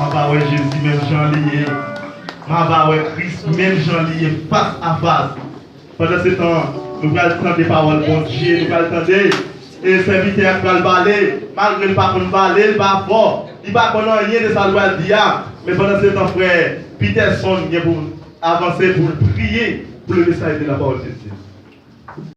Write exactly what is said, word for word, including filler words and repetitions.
M ava wè Jezi menm jan li ye. M ava wè Kris menm jan li ye, fas a fas. Pandansetan, nou pral tande pawòl Bondye, nou pral tande, e sèvitè a k pral pale, malgre l pa konn pale, l pa fò, li pa konn anyen de sa l pral di a, men pandansetan, frè Peterson gen pou avanse pou l priye pou le mesaj de la parole de Dieu.